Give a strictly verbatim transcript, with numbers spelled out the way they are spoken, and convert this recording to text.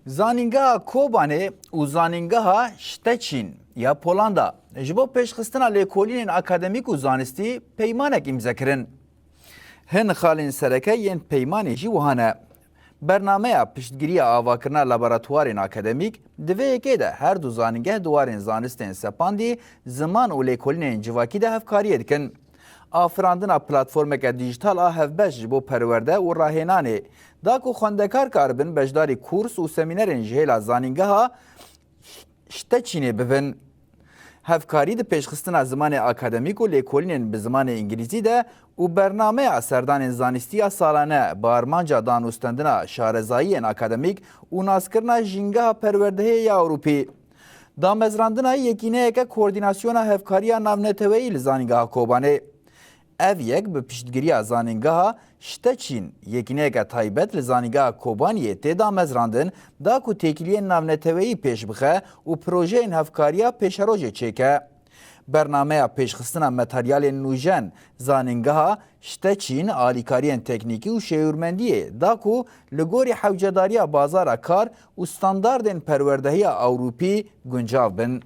Zanîngeha Kobanê û Zanîngeha Şteçîn ya Polanda ji bo pêşxistina lêkolînên akademîk û zanistî peymanek îmze kirin. Hin xalên sereke yên peymanê jî wiha ne. Bernameya piştgiriya avakirina laboratuwarên akademîk, di vê yekê de her du zanîngeh di warên zanistên sepandî, ziman û lêkolînên civakî de hevkariyê dikin. Afirandina platformeke dîjîtal a hevbeş ji bo perwerde û rahênanê da ku xwendekar karibin beşdarî kurs û semînerên ji hêla zanîngeha Şteçînê bibin. Hevkarî di pêşxistina zimanê akademîk û lêkolînên bi zimanê îngilîzî de û bernameya serdanên zanistî ya salane bi armanca danûstendina şarezayiyên akademîk û naskirina jîngeha perwerdehiyê ya Ewropî. Damezrandina yekîneyeke koordînasyona hevkariya navneteweyî li Zanîngeha Kobanê. Ev yek bi piştgiriya Zanîngeha Şteçîn, yekîneyeke taybet li Zanîngeha Kobaniyê tê damezrandin, da ku têkiliyên navneteweyî pêş bixe û projeyên hevkariya pêşerojê çêke. Bernameya pêşxistina materyalên nûjen, Zanîngeha Şteçîn alîkariyên teknîkî û şêwirmendiyê da ku li gorî hewcedariya bazara kar û standardên perwerdehiya Ewropî guncav bin.